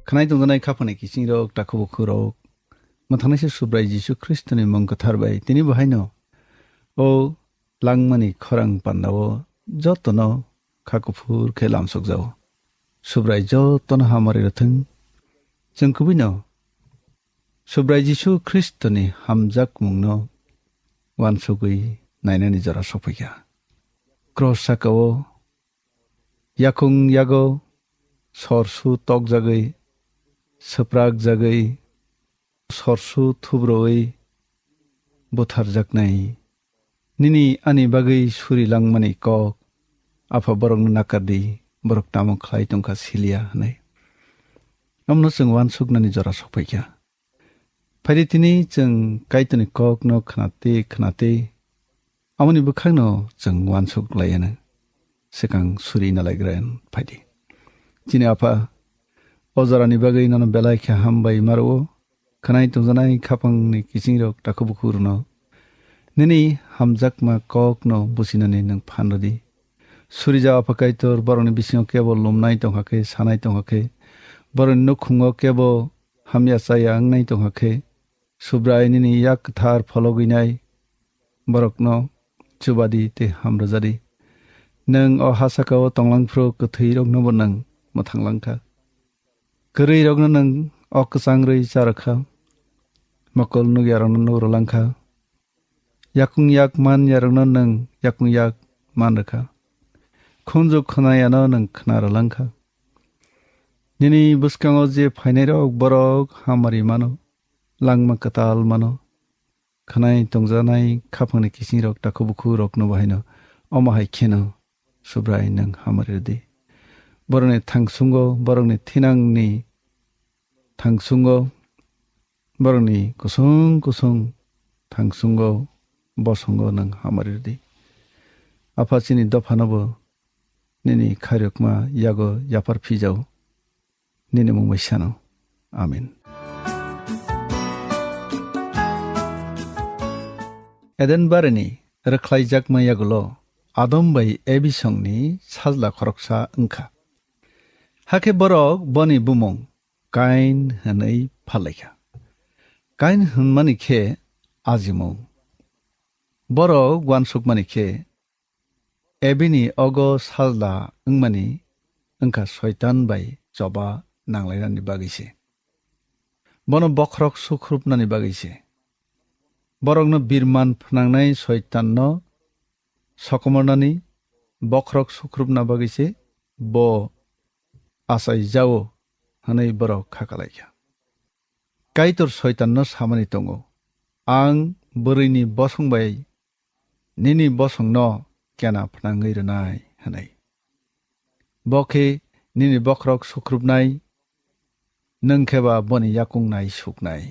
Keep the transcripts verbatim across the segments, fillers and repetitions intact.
Khwnai tongjaknai khaphangni kisingrok, takhuk bukhurok, mwthangnaisa Subrai Jisu Khristoni mung kwthar bai tini bo haino o langmani khorang pandao jotono kha kuphur khe lamsokjao. Subrai jotono hamari rwthwng. Chwng kubuino Subrai Jisu Khristoni hamjakmungno uansugwi nainani jora sophaikha. Cross sakao yakung yago sorsu tokjagwi, swprakjagwi, sorsu thubroi butharjaknai. Nini ani bagwi suri langmani kok, Apha, borokno nakardi, borok tamo khlai tongkha siliya, hwnwi. Omono chwng uansuknani jora sokphaikha. Phaidi tini chwng Kaitorni kokno khnatwi khnatwi, amoni bwkhakno chwng uansuk laianw. Swkang suri na laigra phaidi. Chini Apha, o jorani bagwi nono belai khe hambai ma rwo. Khwnai tongjaknai khaphangni kisingrok, takhuk bukhurokno nini hamjakma kokno businani nwng phan rwdi. Surijak Apha Kaitor, borokni bisingo kebo lumnai tongkha khe, sanai tongkha khe, borokni nukhungo kebo hamya chaya wngnai tongkha khe, Subrai nini yak kwthar phologwinai borokno chubadi tei hamrwjadi. Nwng o ha sakao tonglang phuru kwthwiroknobo nwng mwthang langkha. Kwrwirokno nwng o kwchangrwi cha rwkha. Mokol nukyarokno nuk rwlangkha. Yakung yak man yarokno nwng yakung yak man rwkha. Khunju khwnayano nwng khna rwlangkha. Nini bwskango je phainairok, borok hamari mano, langma kwtal mano. Khwnai tongjaknai khaphangni kisingrok, takhuk bukhurokno bo haino omo hai kheno Subrai nwng hamari rwdi. Borokni thangsungo, borokni thinangni thangsungo, borokni kusung kusung thangsungo, bosongo nwng hamari rwdi. Apha, chini dophanobo nini khairokma yago yaphar phijao. Nini mung bai sano. Amen. Eden barini rwkhlaijakma yagulo Adam bai Ebi songni sajla khoroksa wngkha. Hakhe borok boni bumung Kain hwnwi phallaikha. Kain hwnmani khe ajimung. Borok uansukmani khe Ebini ogo sajla wngmani wngkha Soitan bai choba nanglainani bagwi se. Bono bokhorok sukhrupnani bagwi se. Borokno birman phnangnai Soitanno sokomornani bokhorok sukhrupna bagwi se bo achai jao hwnwi borok kha kalaikha. Kaitor Soitanno samani tongo, "Ang bwrwini bosong bai nini bosongno kena phnangwi rwnai," hwnwi. Bo khe nini bokhorok sukhrupnai, nwng khe ba boni yakung nai suknai.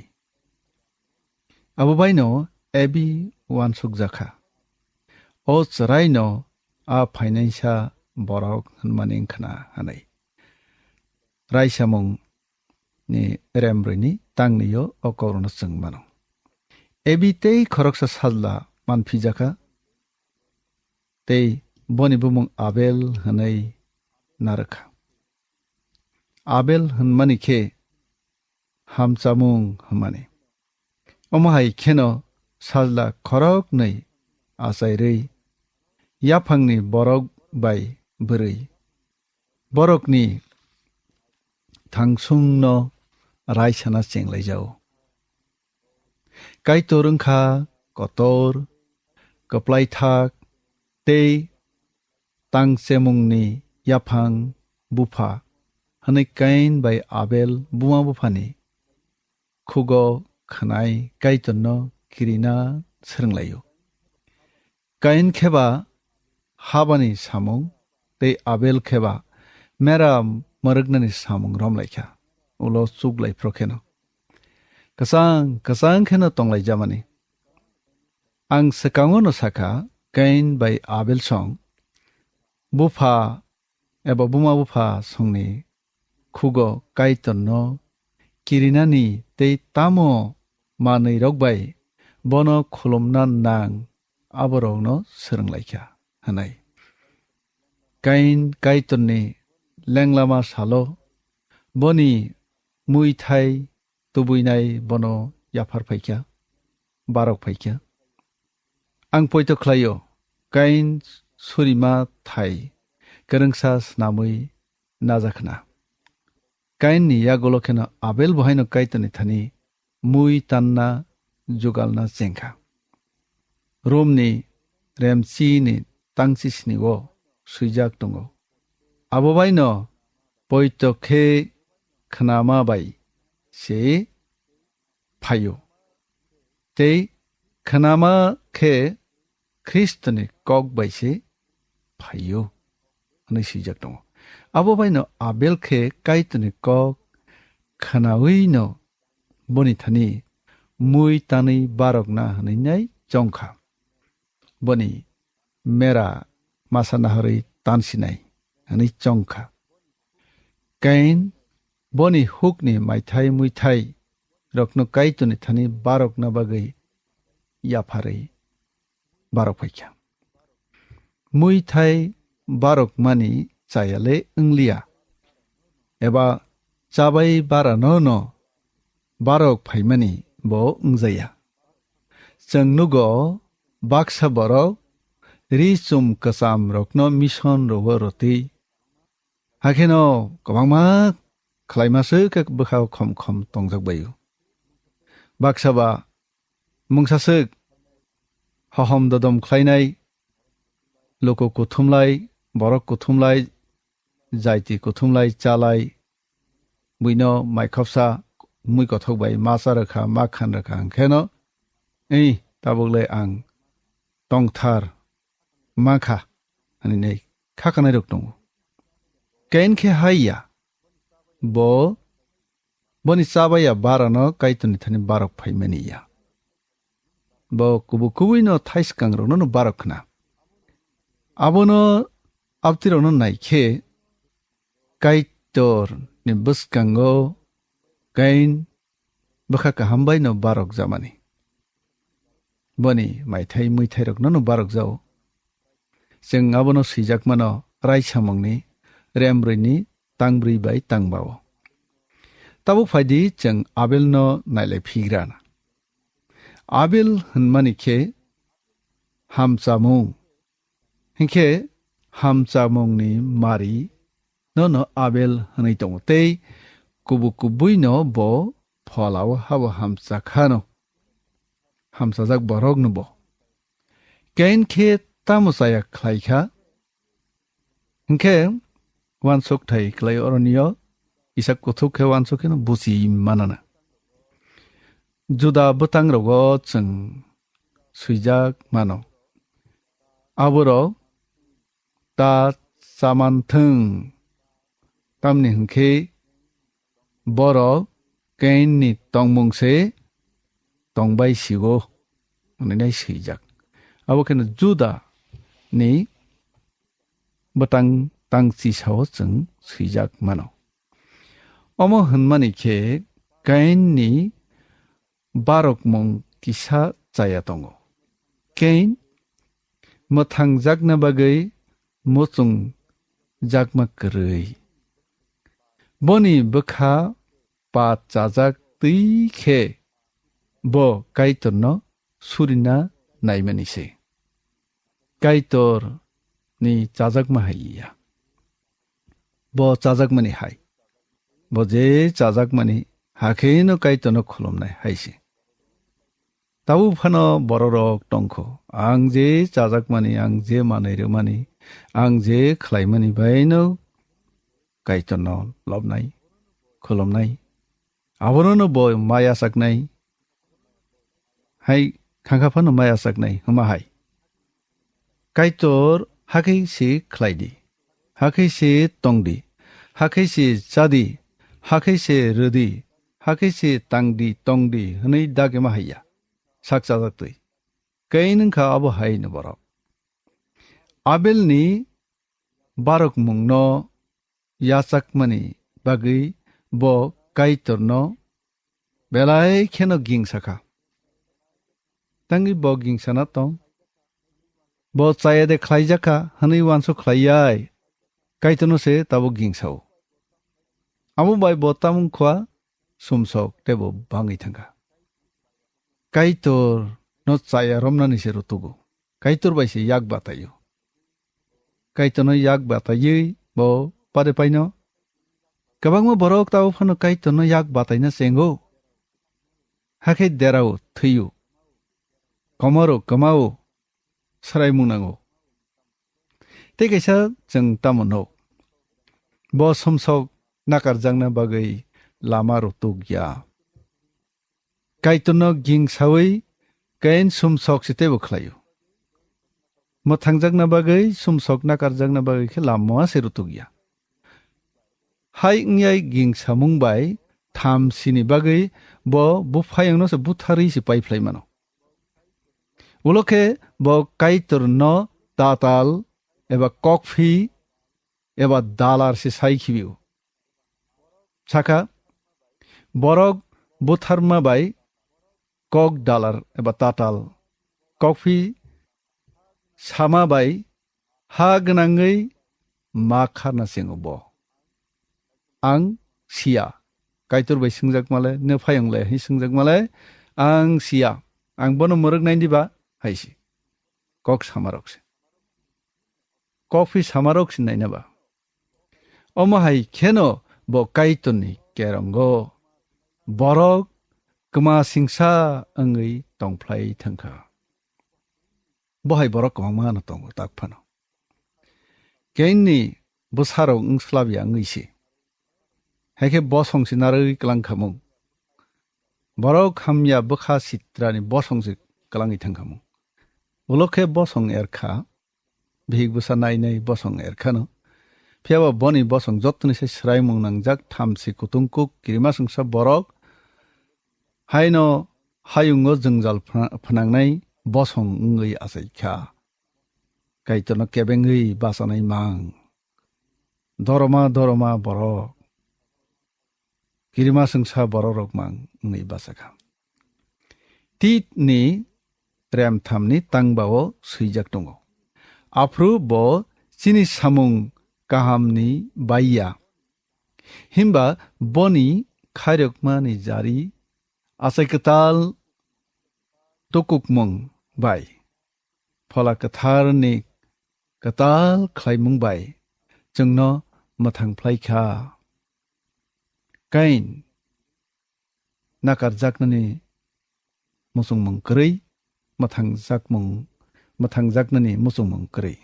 Abo baino Ebi uansukjakha. O chwraino a phainaisa borok hwnmani wngkhna hwnwi. Raisamung ni remrwini tangni-o o kokrokno chwng mano. Ebi tei khoroksa sajla manphijakha, tei boni bumung Abel hwnwi narwkha. Abel hwnmani khe hamchamung hwnmani. Omo hai kheno sajla khoroknwi achairwi yaphangni borok bai bwrwi borokni thangsungno raisana chenglaijao. Kaitor wngkha kotor, kwplaithak tei tangchemungni yaphang bupha hwnwi Kain bai Abel buma buphani khugo khwnai Kaitorno kirina swrwnglaio. Kain kheba habani samung tei Abel kheba mera mwrwknani samung romlaikha. Ulo chuklai phro kheno kwchang kwchang kheno tonglaijamani. Ang swkango no sakha, Kain bai Abel song bupha eba buma bupha songni khugo Kaitorno kirinani tei tamo manwirok bai bono khulumna nang aborokno swrwnglaikha hwnwi. Kain Kaitorni lenglama salo boni mui thai tubuinai bono yaphar phaikha, barok phaikha. Ang poito khlaio, Kain surima thai kwrwngsa snamwi najakhna. Kainni yagulo kheno Abel bo haino Kaitorni thani mui tanna jugalna chengkha. Romni remchini tangchisni o swijak tongo. Abo baino poito khe khnama bai se phaio. Tei khnama khe Khristoni kok bai se phaio, hwnwi swijak tongo. Abo baino Abel khe Kaitorni kok khnaui no boni thani mui tanwi barokna hwnwi nai chongkha. Boni mera masa naharwi tansinai hwnwi chongkha. Kain boni hukni maithai muithai rokno Kaitorni thani barokna bagwi yapharwi barok phaikha. Muithai barokmani chayale wngliya, eba chabai barano no barok phaimani bo wngjaya. Chwng nugo baksa borok ri chum kwcham rokno mission rogo rwtwi, hakheno kwbangma khlaima se khe bwkha khom khom tongjak baio. Baksa ba mungsa swk hohom dodom khlainai, luku kuthumlai, borok kuthumlai, jaiti kuthumlai chalai, buino maikhopsa mui kothok bai ma cha rwkha, ma khan rwkha, hwnkheno, "Ei, tabuklai ang tongthar mankha," hwnwi nai khakanai rok tongo. Kain khe hai ya, bo boni chabaiya barano Kaitorni thani barok phaimani ya. Bo kubu kubuino thaiskang rokno no barok khna. Abono abtirokno naikhe Kaitorni bwskango Kain bwkha kaham baino barok jamani. Boni maithai muithairokno no barok jao. Chwng abono swijak mano Raisamungni rembrwini tangbrwi bai tangbao. Tabuk phaidi chwng Abelno nailai phigrana. Abel hwnmani khe hamchamung. Hinkhe hamchamungni mari nono Abel hwnwi tongo tei kubu kubuino bo pholao habo hamcha khano. Hamchajak borokno bo. Kain khe tamo chaya khlai kha? Hinkhe wansuk thai khlai oronio kisa kuthuk khe wansuk kheno buchi manana. Juda bwtang rogo chwng swijak mano. Aborok ta chamanthwng, tamni hwnkhe borok Kainni tongmung se tongbai sigo, hwnwi nai swijak. Abo kheno Juda ni bwtang tang chisao chwng swijak mano. Omo hwnmani khe Kainni barokmung kisa chaya tongo. Kain mwthangjakna bagwi muchung jakma kwrwi. Boni bwkha pat chajak twi khe bo Kaitorno surina naimani se. Kaitor ni chajakma hai ya. Bo chajakmani hai. Bo je chajakmani hakhe no Kaitorno khulumnai hai se. Tabuk phano bororok tongkho. Ang je chajakmani, ang je manwi rwmani, ang je khlaimani bai no Kaitorno lobnai, khulumnai. Abono no bo ma yachaknai. Hai khangkha phano ma yachaknai, hwma hai. Kaitor hakhe se khlai di, hakhe se tong di, hakhe se cha di, hakhe se rw di, hakhe se tang di, tong di, hwnwi dagima hai ya. Sak chajak twi. Kain wngkha abo hai ni borok. Abelni barokmungno yachakmani bagwi bo Kaitorno belai kheno gingsa kha. Tangwi bo gingsana tong? Bo chaya de khlaijak kha hwnwi uansuk khlai yai, Kaitorno se tabuk gingsao. Amo bai bo tamung khwa sumsok teibo bangwi thangkha. Kaitor no chaya romnani se rutugo. Kaitor bai se yak bataio. Kaitor no yak bataiwi bo pare paino. Kwbangma borok tabo phano Kaitor no yak bataina chengo. Hakhe derao, thwio, komoro, kwmao, swraimung nango. Tei kaisa chwng tamo nuk? Bo sumsok nakarjakna bagwi lama rutuk ya. Kaitorno ging saui Kain sumsok se teibo khlaio. Mwthangjakna bagwi, sumsok nakarjakna bagwi khe lama se rutuk ya. Hai wngyai ging samung bai thamsini bagwi bo buphayungno se butharwi se paiphlai mano. Ulo khe bo Kaitorno tatal eba kokphi eba dalar se sai khibio. Sakha, borok butharma bai kok dalar eba tatal, kokphi sama bai ha gwnangwi ma kharna chengo bo. Ang siya. Kaitor bai swngjak male, ne phayung le, hi swngjak male, ang siya. Ang bono mwrwk nai diba? Hai si. Kok samarok se. Kokphi samarok se naina ba. Omo hai kheno bo Kaitorni kerongo. Borok kwma singsa wngwi tongphlai thangkha. Bo hai borok kwbangma no tongo tak phano. Kainni bwsarok wngslabya wngwi se. Hai khe bosong se narwgwi kwlang khamung. Borok hamya bwkha sitrani bosong se kwlangwi thangkhamung. Ulo khe bosong erkha, bihik bwsa nainai bosong erkhano. Phiyaba boni bosong jottoni se swraimung nangjak thamsi kutung kuk kirima songsa borok haino hayungo jwngjal phna-, phnangnai bosong wngwi achaikha. Kaitorno kebengwi bachanai mang. Doroma doroma borok. Kirima songsa bororok mang wngwi bachakha. Tit ni remthamni tangbao swijak tongo. Aphuru bo chini samung kahamni baiya. Himba boni khairokmani jari achai kwtal tukukmung bai, Phola Kwtharni kwtal khlaimung bai chwngno mwthang phlai kha. Kain nakarjaknani muchungmung kwrwi, mwthangjakmung, mwthangjaknani muchungmung kwrwi.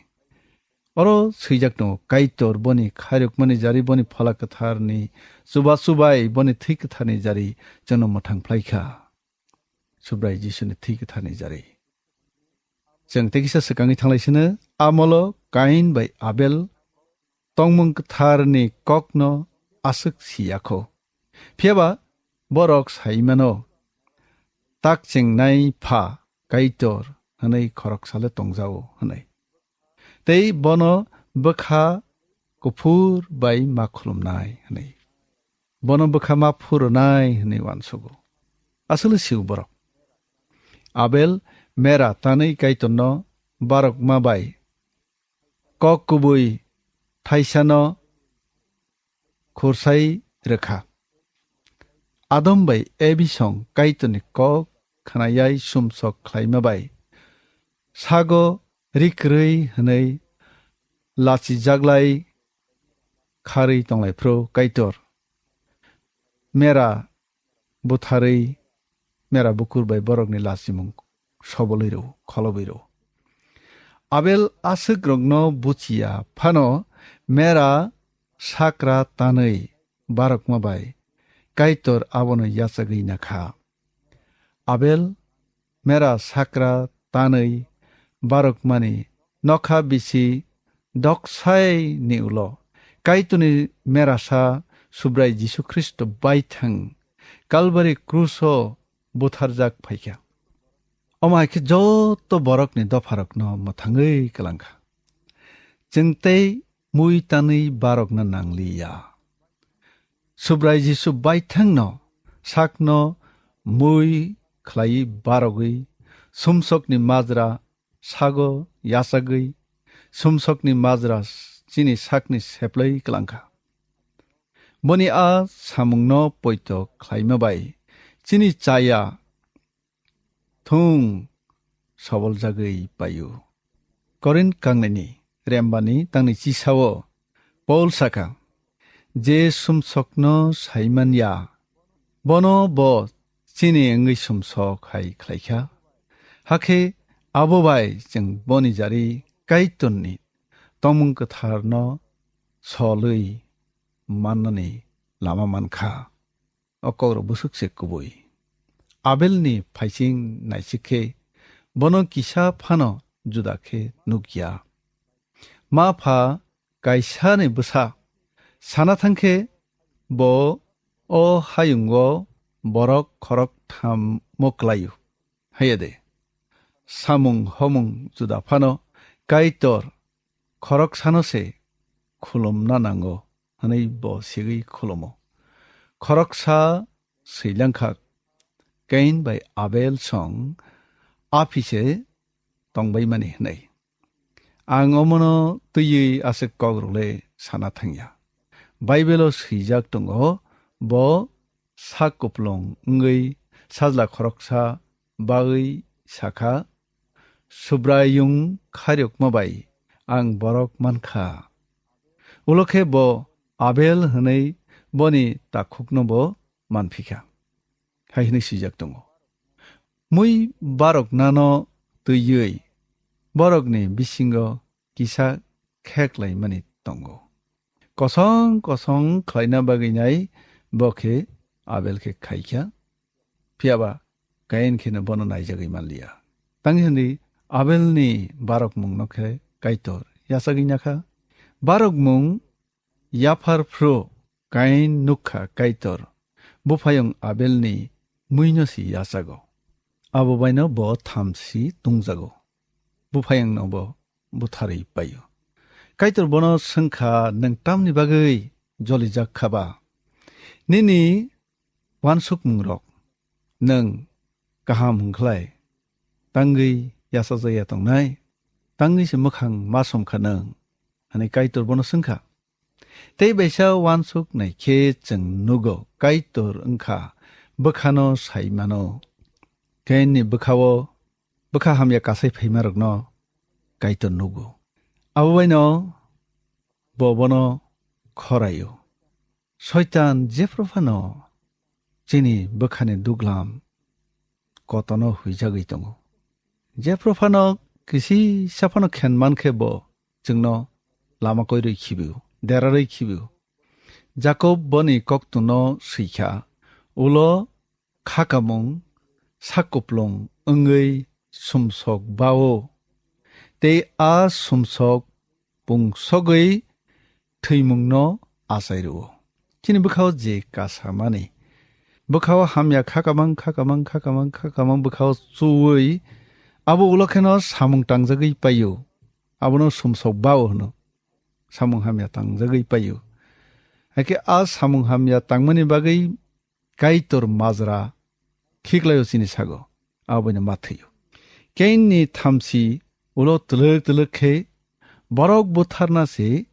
Oro swijak tongo, Kaitor boni khairokmani jari, boni Phola Kwtharni chubachu bai, boni thwi kwtharni jari chwngno mwthang phlai kha. Subrai Jisuni thwi kwtharni jari. Chwng tei kisa swkangwi thanglai sino, amolo Kain bai Abel tongmung kwtharni kokno aswk siyakho. Phiyaba borok saimano, tak chengnai pha Kaitor hwnwi khoroksale tongjao hwnwi. Tei bono bwkha kuphur bai ma khulumnai hwnwi. Bono bwkha ma phurunai hwnwi uansugo. Aswkle sio borok. Abel mera tanwi Kaitorno barokma bai kok kubui thaisano khursai rwkha. Adam bai Ebi song Kaitorni kok khnayai sumsok khlaima bai sago rikrwi hwnwi lachijaklai kharwi tonglai phru Kaitor. Mera butharwi mera bukur bai borokni lachimung sobolwi rw-, kholobwi rw-. Abel aswkrokno buchiya phano mera sakra tanwi barokma bai Kaitor abono yachagwi nakha. Abel mera sakra tanwi barokmani nokha bisi doksai ni ulo Kaitorni merasa Subrai Jisu Khristo baithang Kalbari kruso butharjak phaikha. Omo hai khe joto borokni dopharokno mwthangwi kwlangkha. Chwng tei mui tanwi barokna nangliya. Subrai Jisu baithangno sakno mui khlaiwi barogwi sumsokni majra sago yachagwi sumsokni majra chini sakni seplai kwlangkha. Boni a samungno poito khlaima bai chini chaya thung soboljagwi paio. Korinth kangnini rembani tangni chisao Paul saka, "Je sumsokno saiman ya, bono bo chini wngwi sumsok hai khlaikha. Hakhe abo bai chwng boni jari Kaitorni tongmung kwtharno solwi mannani lama mankha." O kokrok bwswk se kubui. Abelni phaising naisik khe bono kisa phano juda khe nukya. Ma pha kaisani bwsa sana thang khe bo o hayungo borok khorok thammo klaio. Haiya de, samung homung juda phano Kaitor khoroksano se khulumna nango hwnwi bo sigwi khulumo. Khoroksa swilang kha, Kain bai Abel song aphise tongbaimani hwnwi. Ang omono twiwi aswk kokrok le sana thangya. Baibelo swijak tongo, bo sak kuplung wngwi sajla khoroksa bagwi sakha, "Subraiyung khairokma bai ang borok mankha." Ulo khe bo Abel hwnwi boni takhukno bo manphikha, hai hwnwi swijak tongo. Mui baroknano twiwi borokni bisingo kisa kheklaimani tongo. Kosong kosong khlaina bagwi nai bo khe Abel khe khaikha, phiya ba Kain kheno bono naijagwi manliya. Tangwi hwnwi Abelni barokmungno khe Kaitor yachagwi nakha. Barokmung yaphar phru Kain nukha Kaitor buphayung Abelni muino si yachago. Abo baino bo thamsi tungjago. Buphayungno bo butharwi paio. Kaitor bono swngkha, "Nwng tamni bagwi jolijak kha ba? Nini uansukmungrok nwng kaham hwnkhlai tangwi yachajaya tongnai? Tangwi se mwkhang ma somkha nwng?" hwnwi Kaitor bono swngkha. Tei baisa uansuk nai khe chwng nugo Kaitor wngkha bwkhano sai mano. Kainni bwkhao bwkha hamya kasai phaimarokno Kaitor nugo. Abo baino bo bono khoraio. Soitan jephru phano chini bwkhani duglam kotono huijagwi tongo. Jephru phano kisisa phano khen man khe bo chwngno lama koirwi khibio, derarwi khibio. Jakob boni koktwno swikha, ulo khakamung sakuplung wngwi sumsok bao, tei a sumsok pungsogwi thwimungno achai rwo. Chini bwkhao je kasamani, bwkhao hamya khakamang, khakamang, khakamang, khakamang bwkhao chuwi abo ulo kheno samung tangjagwi paio. Abono sumsok bao hwno. Samung hamya tangjagwi paio. Hakhe a samung hamya tangmani bagwi Kaitor majra khiklaio chini sago, aboino ma thwio. Kainni thamsi ulo twlwk twlwk khe borok butharna se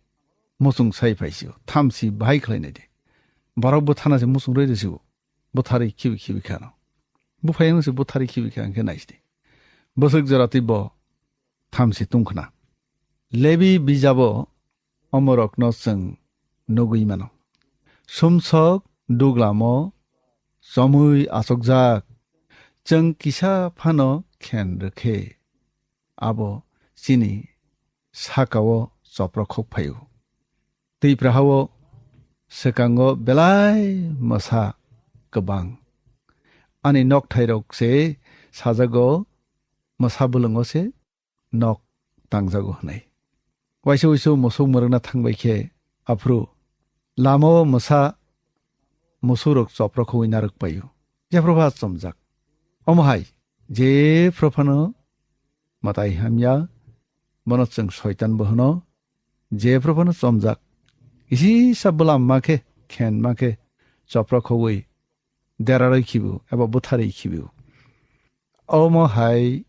muchung sai phaisio, thamsi bahai khlainai de. Borok butharna se muchung rwi rwsio, butharwi khibi khibi khano. Buphayungno se butharwi khibi kha hwnkhe naisidi. Bwswk jora twi bo thamsi tungkhna. Lebi bijabo omorokno chwng nugwi mano. Sumsok duglamo chomwi achukjak, chwng kisa phano khen rwkhe, abo chini sakao choprokhok phaio. Twiprahao swkango belai mwsa kwbang. Ani nokthairok se sajago, mwsa bwlwngo se nok tangjago hwnwi. Waisa wuisu musuk mwrwkna thangbai khe, aphuru lamao mwsa musukrok choprokhogwi narwk paio. Jephru pha chomjak. Omo hai, jephru phano mwtai hamya, bono chwng soitan bo hwno, jephru phano chomjak. Isisa bwlam ma khe, khen ma khe, choprokhogwi derarwi khibu eba butharwi khibu. Omo hai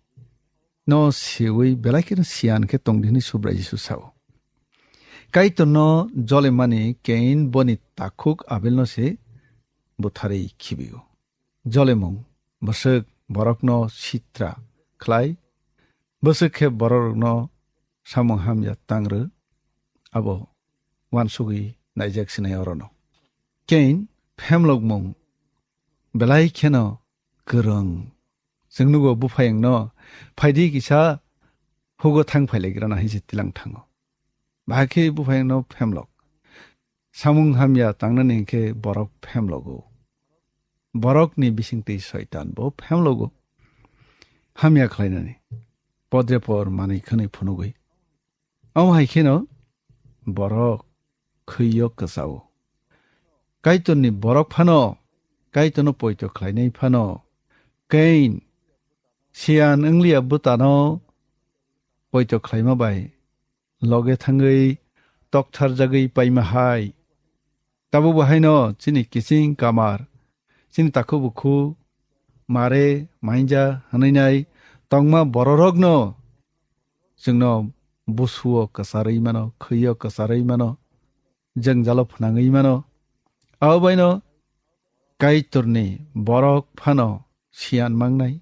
no siwi belai kheno siyan khe tongdi hwnwi Subrai Jisu sao. Kaitorno jolemani Kain boni takhuk Abelno se butharwi khibio. Jolemung bwswk borokno sitra khlai, bwswk khe bororokno samung hamya tangrw, abo uansugwi naijak sinai orono. Kain phemlokmung belai kheno kwrwng. Chwng nugo buphayungno, "Phaidi kisa hugo thang phailaigwrana," hai se tilang thango. Bahai khe buphayungno phemlok. Samung hamya tangnani hinkhe borok phemlogo. Borokni bisingtwi Soitan bo phemlogo. Hamya khlainani. Podrepor manwi khwnwi phunugwi. Omo hai kheno borok khwiyo kwchao. Kaitorni borok phano, Kaitorno poito khlainai phano, Kain siyan wngliya bwtano poito khlaima bai loge thangwi toktharjagwi paima hai. Tabuk bo haino chini kiching kamar, chini takhu bukhu, mare, mainja hwnwi nai tongma bororokno chwngno busuo kwcharwi mano, khwiyo kwcharwi mano, jwngjalo phwnangwi mano. Abo baino Kaitorni borok phano siyan mangnai,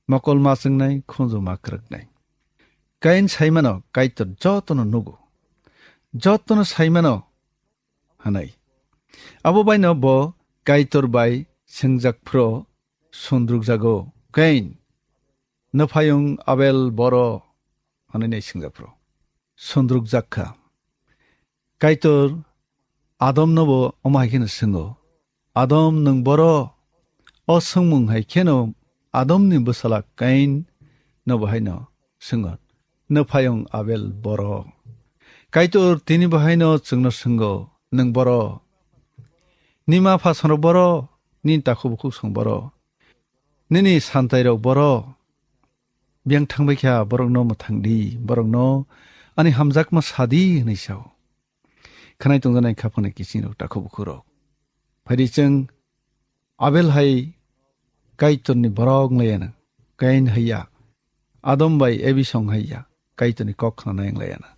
mokol ma chwngnai, khunju ma kwrwknai. Kain sai mano Kaitor jotono nugo, jotono sai mano hwnwi. Abo baino bo Kaitor bai swngjak phro sundrukjago, "Kain, nwphayung Abel boro?" hwnwi nai swngjak phro sundrukjak kha. Kaitor Adomno bo omo hai kheno swngo, "Adam, nwng boro?" O swngmung hai kheno Adomni bwsala Kain no bo haino swngo, "Nwphayung Abel boro?" Kaitor tini bo haino chwngno swngo, "Nwng boro? Nini ma pha songrok boro? Nini takhu bukhuk song boro? Nini santairok boro? Biyang thangbai kha, borokno mwthang di, borokno ani hamjakma sa di," hwnwi sao. Khwnai tongjanai kha phano kiching rok, takhu bukhuk rok. Phaidi chwng Abel hai Kaitorni borok wng laiya na, Kain hai ya, Adam bai Ebi song hai ya, Kaitorni kok khna nai wng laiya na.